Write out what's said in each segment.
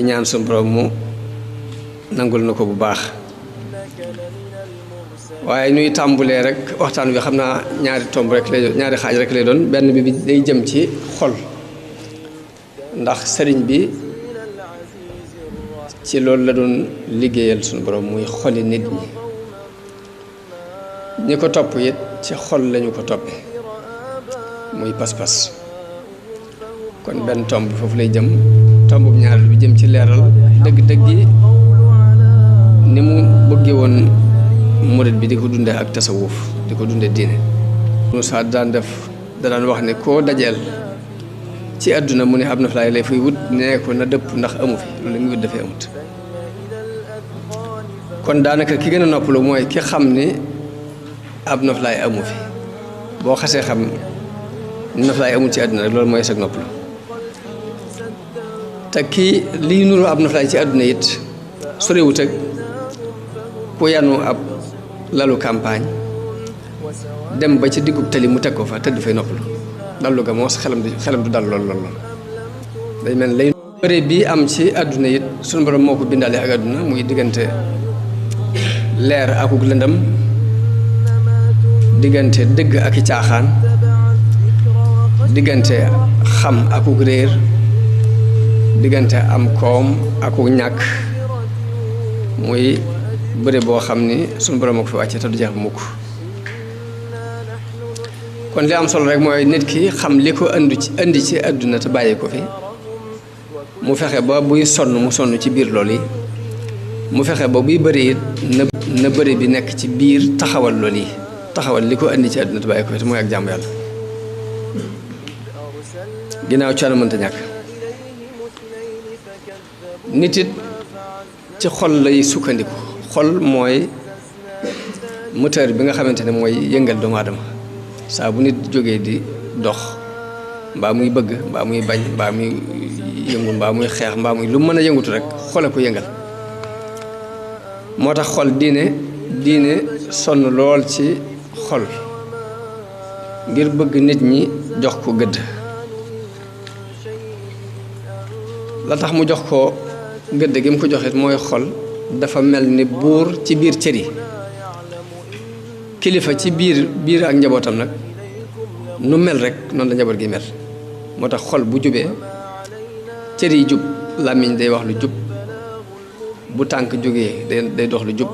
ñaan suñu borom mu nangul na ko bu baax waaye ñuy tàmbulee rek waxtaan wi xam naa ñaari tomb rek lay doon ñaari xaaj rek lay doon benn bi day jëm ci xol ndax sëriñ bi ci loolu la doon liggéeyal suñu borom muy xoli nit ñi ko topp it ci xol lañu ko toppe muy pas-pas kon benn tomb bi foofu lay jëm tomb bu ñaareel bi jëm ci leeral dëgg-dëgg yi ni mu bëggee woon murid bi di ko dundee ak tasawuf di ko dundee diine Moussa daan wax ne koo dajeel ci àdduna mu ne ab noflaay lay fuy wut nee ko na dëpp ndax amu fi loolu muy wut dafay amut kon daanaka ki gën a noppalu mooy ki xam ni ab noflaay amu fi boo xasee xam noflaay amul ci àdduna rek loolu mooy sag noppalu te kii lii nuru ab noflaay ci àdduna it sorewut ak ku yanu ab lalu campagne dem ba ci diggub tali mu teg ko fa tëdd fay noppalu dallu ga moos xelam du dal lool day mel lay bëre bii am ci àdduna it suñu borom moo ko bindaale ak àdduna muy diggante leer akuk lëndam diggante dëgg ak i caaxaan diggante xam akuk réer diggante am koom akuk ñàkk muy bëre boo xam ni suñu borom a ko fi wàcce te du jeex bu mukk kon li am solo rek mooy nit ki xam li ko indi ci àdduna te bàyyi ko fi mu fexe ba buy sonn mu sonn ci biir loolu yi mu fexe ba buy bëri it na bëri bi nekk ci biir taxawal loolu yi taxawal li ko indi ci àdduna te bàyyi ko fi te mooy ak jàmm yàlla ginnaaw coono mënta ñàkk nit it ci xol lay sukkandiku xol mooy moteur bi nga xamante ne mooy yëngal doomu aadama saa bu nit jógee di dox mbaa muy bëgg mbaa muy bañ mbaa muy yëngu mbaa muy xeex mbaa muy lu mën a yëngutu rek xole ko yëngal moo tax xol diine sonn lool ci xol ngir bëgg nit ñi jox ko gëdd la tax mu jox ko gëdd gi mu ko joxit mooy xol dafa mel ni buur ci biir cër yi kilifa ci biir ak njabootam nag nu mel rek noonu la njaboot gi mel moo tax xol bu jubee cër yi jub làmmiñ day wax lu jub bu tànk jógee day dox lu jub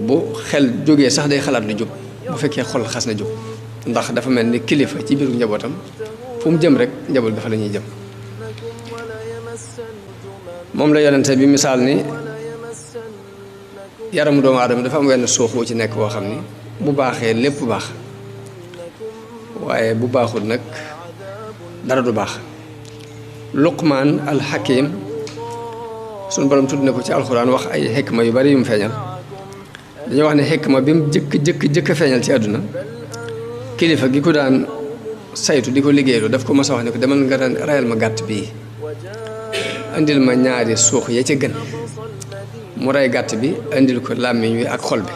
bu xel jógee sax day xalaat lu jub bu fekkee xol xas na jub ndax dafa mel ni kilifa ci biiru njabootam fu mu jëm rek njaboot ga fa la ñuy jëm moom la yonente bi misaal ni yaramu doomu aadama dafa am wenn suux wu ci nekk boo xam ni bu baaxee lépp baax waaye bu baaxul nag dara du baax Luqmaan al-Hakim sunu borom tudd na ko ci alxuraan wax ay xikma yu bari yu mu feeñal dañoo wax ne xikma bi mu jëkk feeñal ci àdduna kilifa gi ko daan saytu di ko liggéeylu daf ko mas a wax ne ko demal nga rayal ma gàtt bii indil ma ñaari suux ya ca gën mu rey gàtt bi indil ko làmmiñ wi ak xol bi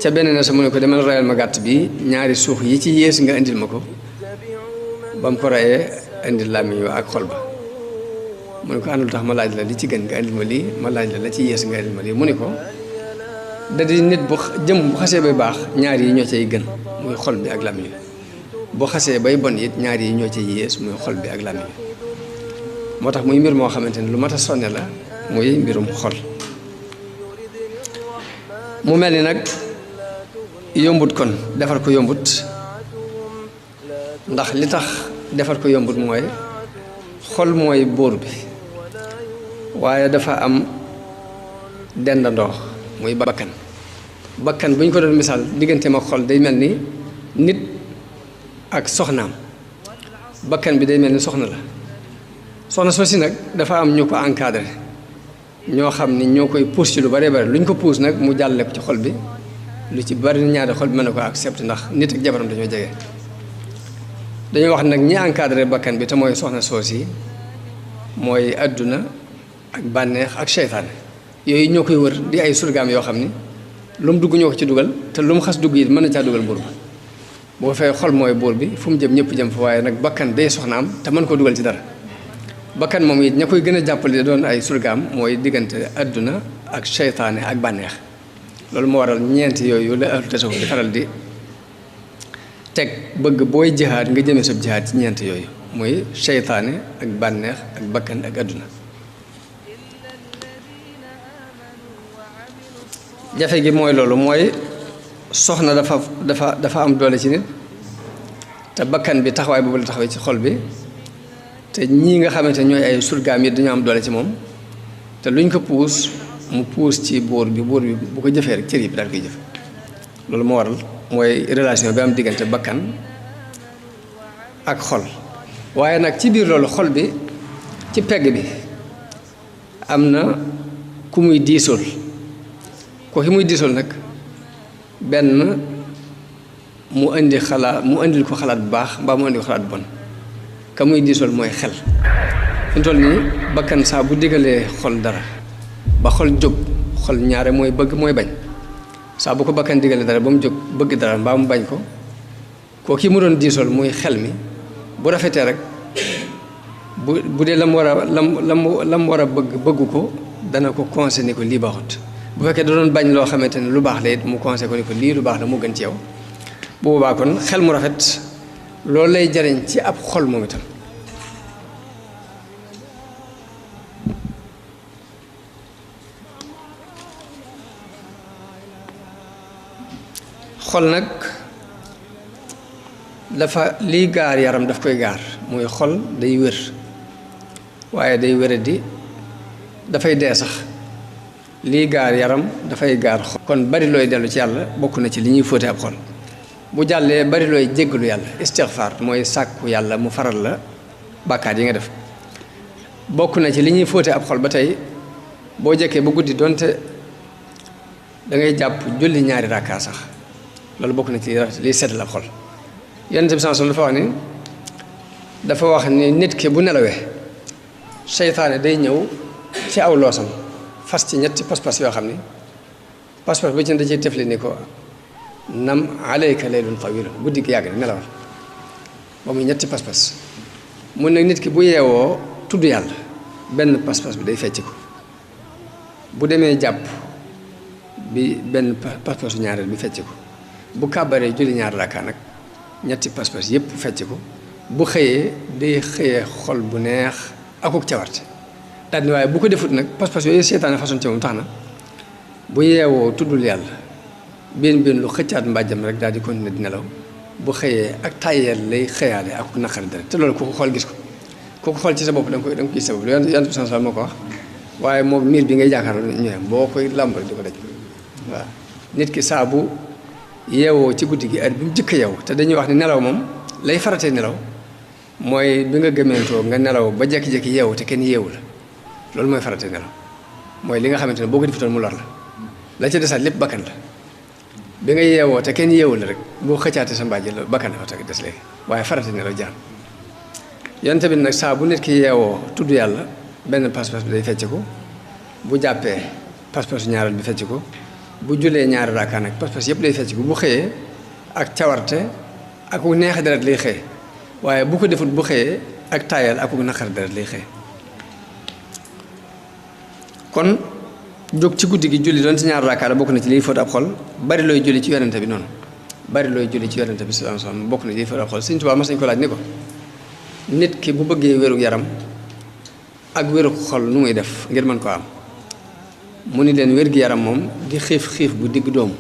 ca beneen sa mu ne ko demal rayal ma gàtt bi ñaari suux yi ci yées nga indil ma ko ba mu ko reyee indil làmmiñ wi ak xol ba mu ne ko ànd lu tax ma laaj la li ci gën nga indil ma lii ma laaj la ci yées nga indil ma lii mu ne ko da di nit bu jëm bu xasee bay baax ñaar yi ñoo cay gën muy xol bi ak làmmiñ wi bu xasee bay bon it ñaar yi ñoo cay yées muy xol bi ak làmmiñ wi moo tax muy mbir moo xamante ne lu mat a sonne la muy mbirum xol mu mel ni nag yombut kon defar ko yombut ndax li tax defar ko yombut mooy xol mooy buur bi waaye dafa am dendandoo muy bakkan bu ñu ko doon misaal digganteem ak xol day mel ni nit ak soxnaam bakkan bi day mel ni soxna la soxna soosi nag dafa am ñu ko encadré ñoo xam ni ñoo koy pousse ci lu bari bari lu ñu ko pousse nag mu jàlle ko ci xol bi lu ci bari ñaari xol bi mën na ko accepté ndax nit ak jabaram dañoo jege dañoo wax nag ñi encadré bakkan bi te mooy soxna soosi mooy adduna ak bànneex ak seytaane yooyu ñoo koy wër di ay surgaam yoo xam ni lu mu dugg ñoo ko ci dugal te lu mu xas dugg it mën na caa dugal buur ba boo fee xol mooy buur bi fu mu jëm ñëpp jëm fa waaye nag bakkan day soxnaam te mën koo dugal ci dara bakkan moom it ña koy gën a jàppale doon ay surgaam mooy diggante adduna ak seytaane ak bànneex loolu moo waral ñeent yooyu la ahlu tasawuf di faral di teg bëgg booy jihaad nga jëmee sab jihaad ci ñeent yooyu mooy seytaane ak bànneex ak bakkan ak adduna jafe gi mooy loolu mooy soxna dafa am doole ci nit te bakkan bi taxawaay boobu la taxawee ci xol bi te ñii nga xamante ñooy ay surgaam yi dañoo am doole ci moom te luñ ko puus mu puus ci buur bi bu ko jëfee rek cër yi bi daal koy jëf loolu moo waral mooy relation bi am diggante bakkan ak xol waaye nag ci biir loolu xol bi ci pegg bi am na ku muy diisool ko ki muy diisool nag benn mu indil ko xalaat bu baax mbaa mu indil ko xalaat bu bon ka muy diisool mooy xel fi mu toll nii bakkan saa bu digalee xol dara ba xol jóg xol ñaare mooy bëgg mooy bañ saa bu ko bakkan digalee dara ba mu jóg bëgg dara mbaa mu bañ ko koo kii mu doon diisool muy xel mi bu rafetee rek bu dee lam war a bëgg ko dana ko conseillé ni ko lii baaxut bu fekkee da doon bañ loo xamante ne lu baax la it mu conseillé ko ni ko lii lu baax la moo gën ci yow bu boobaa kon xel mu rafet loolu lay jariñ ci ab xol moom itam xol nag dafa liy gaar yaram daf koy gaar muy xol day wér waaye day wéradi dafay dee sax lii gaar yaram dafay gaar xol kon bari looy dellu ci yàlla bokk na ci li ñuy fóote ab xol bu jàllee bari looy jéggalu yàlla istixfaar mooy sàkku yàlla mu faral la bàkkaat yi nga def bokk na ci li ñuy fóote ab xol ba tey boo jekkee ba guddi donte da ngay jàpp julli ñaari rakkaa sax loolu bokk na ci liy seddal ab xol Yonent bi sallallahu alayhi wasallam dafa wax ni nit ki bu nelawee seytaane day ñëw ci aw loosam fas ci ñetti pas-pas yoo xam ni pas-pas ba ci da ciy tefli ni ko nam alayka laylun tawil guddi gi yàgg na nelawal ba muy ñetti pas-pas mun nag nit ki bu yeewoo tudd yàlla benn pas-pas bi day fecc ko bu demee jàpp bi benn pas-pasu ñaareel bi fecc ko bu kàbbaree julli ñaar rakkaa nag ñetti pas-pas yépp fecc ko bu xëyee day xëyee xol bu neex akuk cawarte daal ni waaye bu ko defut nag pas-pas yooyu seetaane façon ci moom tax na bu yeewoo tuddul yàlla benn lu xëccaat mbàjjam rek daal di continuer di nelaw bu xëyee ak tàyyeel lay xëyaale akuk naqari dara te loolu ku ko xool gis ko ku ko xool ci sa bopp da nga koy gis sa bopp Yonent bi sallallahu alayhi wasallam moo ko wax waaye moom miir bi ngay jàkkaarloo ñëwee boo koy làmb rek di ko daj waaw nit ki saa bu yeewoo ci guddi gi heure bi mu jëkk a yeewu te dañuy wax ni nelaw moom lay faratee nelaw mooy bi nga gëmeentoo nga nelaw ba jékki-jékki yeewu te kenn yeewu la loolu mooy faratee nelaw mooy li nga xamante ne boo ko defutoon mu lor la ca desaat lépp bakkan la bi nga yeewoo te kenn yeewu la rek boo xëccaatee sa mbàjj la bakkan dafa teg des léegi waaye faratee nelaw jaan Yonent bi nag saa bu nit ki yeewoo tudd yàlla benn pas-pas bi day fecc ko bu jàppee pas-pasu ñaareel bi fecc ko bu julee ñaari raaka nag pas-pas yëpp day fecc ko bu xëyee ak cawarte ak ku neex deret lay xëy waaye bu ko defut bu xëyee ak taayal ak ku naqar deret lay xëy kon jóg ci guddi gi julli doon ci ñaari raaka la bokk na ci liy fóot ab xol bari looy julli ci Yonent bi noonu bari looy julli ci Yonent bi sallallahu alayhi wasallam bokk na ci liy fóot ab xol Sëñ Tuubaa mas nañu ko laaj ni ko nit ki bu bëggee wérug yaram ak wérug xol nu muy def ngir mën ko am mu ni leen wér gi yaram moom di xiif bu digg doomu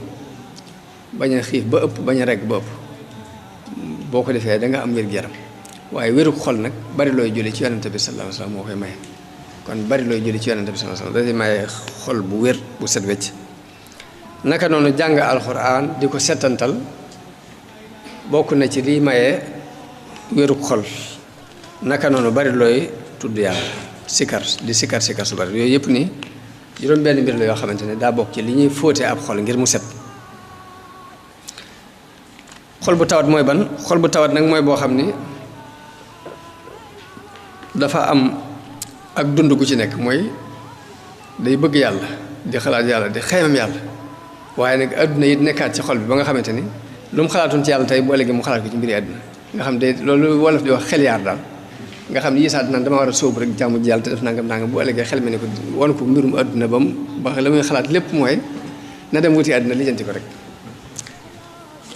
bañ a xiif ba ëpp bañ a regg ba ëpp boo ko defee da nga am wér gi yaram waaye wérug xol nag bari looy julli ci Yonent bi sallallahu alayhi wasallam moo koy maye kon bari looy julli ci Yonent bi sallallahu alayhi wasallam dafay maye xol bu wér bu set wecc naka noonu jàng alxuraan di ko setantal bokk na ci liy maye wérug xol naka noonu bari looy tudd yàlla sikar su bari yooyu yëpp nii juróom benn mbir la yoo xamante ne daa bokk ci li ñuy fóotee ab xol ngir mu set xol bu tawat mooy ban xol bu tawat nag mooy boo xam ni dafa am ak dund gu ci nekk mooy day bëgg yàlla di xalaat yàlla di xeymam yàlla waaye nag adduna yi nekkaat ci xol bi ba nga xamante ni lu mu xalaatoon ci yàlla tey bu ëllëgee mu xalaat ko ci mbiri adduna nga xam de loolu wolof di wax xel yaar daal nga xam ne yiisaa naan dama war a sóobu rek jaamu ji yàlla te def nangam nangam bu ëllëgee xel mi ne ko wan ko mbirum àdduna ba mu ba la muy xalaat lépp mooy na dem wuti àdduna lijjanti ko rek.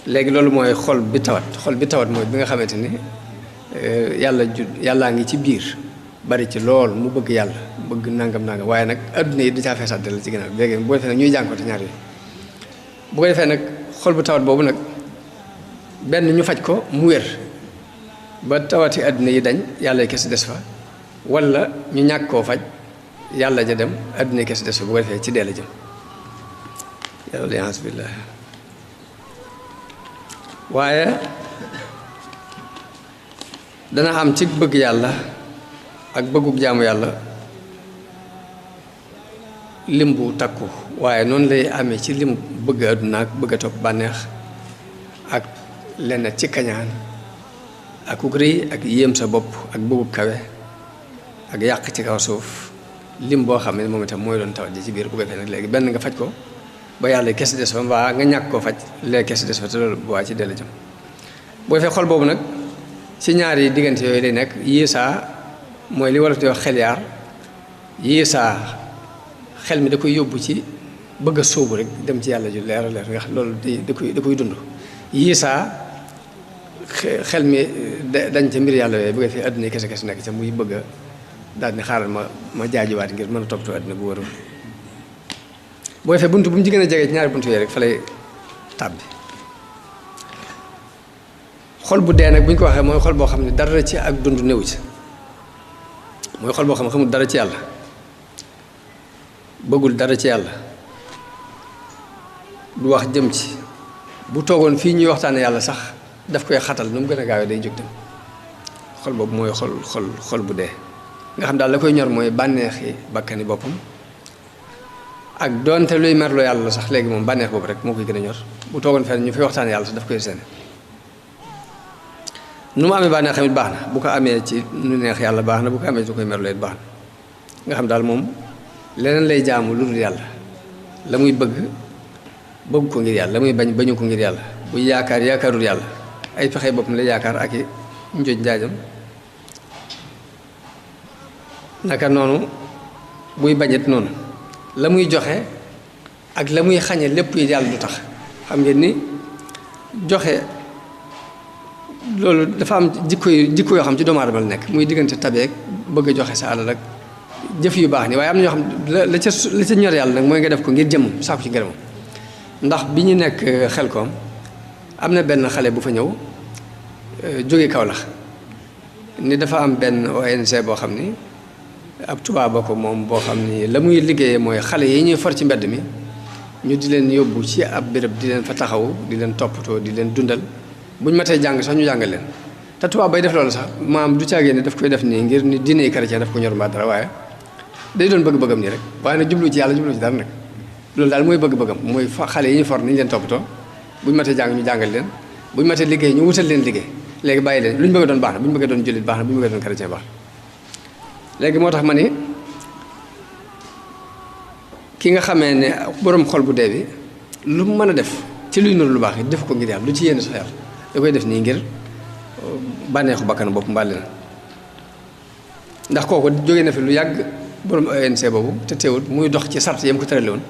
léegi loolu mooy xol bi tawat mooy bi nga xamante ni yàllaa ngi ci biir bari ci lool mu bëgg yàlla bëgg nangam waaye nag àdduna yi da caa feesaat la ci ginnaaw léegi bu ko defee nag ñuy jànkoonte ñaar yi bu ko defee nag xol bu tawat boobu nag benn ñu faj ko mu wér ba tawati àdduna yi dañ yàlla kese des fa wala ñu ñàkk koo faj yàlla ja dem àdduna kese des fa bu ko defee ci dee la jëm yàlla liance billah waaye dana am ci bëgg yàlla ak bëggug jaamu yàlla lim bu takku waaye noonu lay amee ci limu bëgg àdduna ak bëgg a topp bànneex ak lenn ci kañaan ak ku rëy ak yéem sa bopp ak bëggug kawe ak yàq ci kaw suuf lim boo xam ne moom itam mooy doon tawat ji ci biir bu ko defee nag léegi benn nga faj ko ba yàlla kese des fa mbaa nga ñàkk koo faj léegi kese des fa te loolu bu waa ci dellu jëm bu defee xol boobu nag ci ñaari diggante yooyu lay nekk yiisaa mooy li wolof di wax xel yaar yiisaa xel mi da koy yóbbu ci bëgg a sóobu rek dem ci yàlla ju leer a leer nga xam loolu da koy dund yiisaa xel mi dañ ca mbir yàlla yooyu bu ko defee adduna yi kese nekk ca muy bëgg a daal ni xaaral ma jaajuwaat ngir mën a toppatoo adduna bu wërul boo defee buntu bu mu jigéen a jege ci ñaari buntu yooyu rek fa lay tàbbi xol bu dee nag bu ñu ko waxee mooy xol boo xam ne dara ci ak dund néew ci mooy xol boo xam ne xamul dara ci yàlla bëggul dara ci yàlla du wax jëm ci bu toogoon fii ñuy waxtaane yàlla sax daf koy xatal nu mu gën a gaawee day jóg dem xol boobu mooy xol bu dee nga xam daal la koy ñor mooy bànneexi bakkani boppam ak doonte luy merloo yàlla la sax léegi moom bànneex boobu rek moo koy gën a ñor bu toogoon fenn ñu fi waxtaane yàlla sax daf koy seen nu mu amee bànneex tamit baax na bu ko amee ci nu neex yàlla baax na bu ko amee ci lu koy merloo it baax na nga xam daal moom leneen lay jaamu lu dul yàlla la muy bëgg ko ngir yàlla la muy bañu ko ngir yàlla buy yaakaarul yàlla ay pexe boppam lay yaakaar ak i njóoj njaajam naka noonu buy bañet noonu la muy joxe ak la muy xañe lépp yi yàlla du tax xam ngeen ni joxe loolu dafa am jikko yoo xam ci doomu aadama la nekk muy diggante tabeek bëgg a joxe sa alal ak jëf yu baax ni waaye am na ñoo xam la ca ñor yàlla nag mooy nga def ko ngir jëmm saako ci ngërëmam ndax bi ñu nekk Xelkom am na benn xale bu fa ñëw jóge Kaolack ni dafa am benn ONG boo xam ni ab tubaab ba ko moom boo xam ni la muy liggéeyee mooy xale yi ñuy for ci mbedd mi ñu di leen yóbbu ci ab béréb di leen fa taxaw di leen toppatoo di leen dundal buñ matee jàng sax ñu jàngal leen te tubaab bay def loolu sax maam du caagee ne daf koy def nii ngir ni diine chrétien daf ko ñor mbaa dara waaye day doon bëgg-bëggam nii rek waaye nag jublu ci yàlla jublu ci dara nag loolu daal mooy bëgg-bëggam mooy xale yi ñu for ni ñu leen toppatoo buñ matee jàng ñu jàngal leen buñ matee liggéey ñu wutal leen liggéey léegi bàyyi leen lu ñu bëgg doon baax na bu ñu bëggee doon jullit baax na bu ñu bëggee doon chrétien baax na léegi moo tax ma ni ki nga xamee ne borom xol bu dee bi lu mu mën a def ci luy nuru lu baax yi def ko ngir yàlla lu ci yéene sax yàlla da koy def nii ngir bànneexu bakkanu bopp mbàlle na ndax kooku jógee na fi lu yàgg borom ONC boobu te teewul muy dox ci sart yam ko tërale woon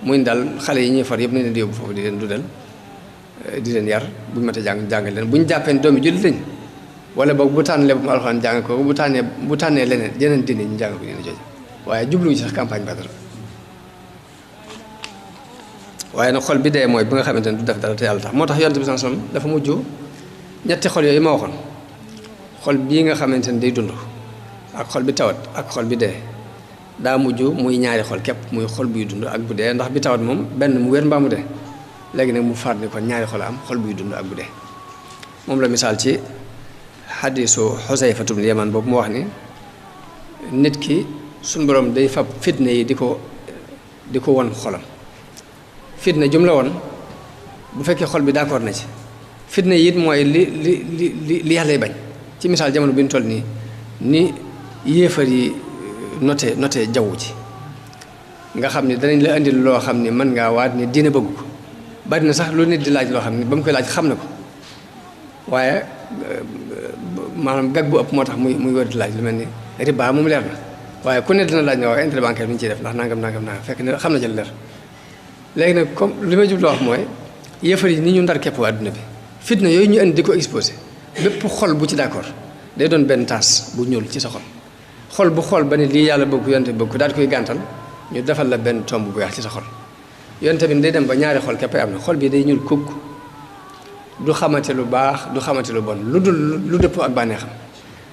muy daal xale yi ñuy far yëpp nañ leen di yóbbu foofu di leen dundal di leen yar bu ñu matee jàngal leen bu ñu jàppee doomi jullit lañ wala boog bu tànn lépp alxuraan jàng ko bu tànnee leneen yeneen dini ñu jàng ko dina jooju waaye jubluñu ci sax campagne ba dara waaye nag xol bi dee mooy bi nga xamante ne du def dara te yàlla tax moo tax yonent bi sallallahu alayhi wasallam dafa mujj ñetti xol yooyu ma waxoon xol bii nga xamante ne day dund ak xol bi tawat ak xol bi dee daa mujj muy ñaari xol képp muy xol buy dund ak bu dee ndax bi tawat moom benn mu wér mbaa mu dee léegi nag mu faat ni kon ñaari xol am xol buy dund ak bu dee moom la misaal ci xadiisu Xusayfatu bnul Yamaan boobu mu wax ni nit ki suñu borom day fab fitne yi di ko won xolam fitna jum la woon bu fekkee xol bi d'accord na ci fitna yi it mooy li yàlla bañ ci misaal jamono bi ñu toll nii ni yéefar yi noté jaww ji nga xam ni danañ la indil loo xam ni mën ngaa waat ni diine bëgg ko bari na sax lu nit di laaj loo xam ni ba mu koy laaj xam na ko waaye maanaam gag bu ëpp moo tax muy wër di laaj lu mel ni riba moom leer na waaye ku ne dina laaj ne waaw intérêt bancaire bi ñu ciy def ndax nangam fekk ne xam na ci leer léegi nag comme li ma jubloo wax mooy yëfar yi ni ñu ndar képp àdduna bi fitna yooyu ñu indi di ko exposé bépp xol bu ci d'accord day doon benn taas bu ñuul ci sa xol bu xool ba ne lii yàlla bëgg yonte bëgg ko daal di koy gàntal ñu defal la benn tomb bu weex ci sa xol yonte bi day dem ba ñaari xol képp am na xol bi day ñuul kukk du xamante lu baax du xamante lu bon lu dul lu dëpp ak bànneexam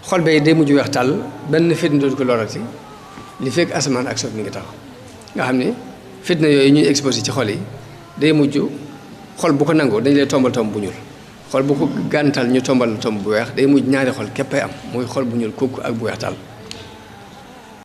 xol bay day mujj weex tàll benn fitna dootu ko lorati li fekk asamaan ak suuf mi ngi taxaw nga xam ni fitna yooyu ñuy exposé ci xol yi day mujj xol bu ko nangoo dañu lay tombal tomb bu ñuul xol bu ko gàntal ñu tombal tomb bu weex day mujj ñaari xol képpay am muy xol bu ñuul kukk ak bu weex tàll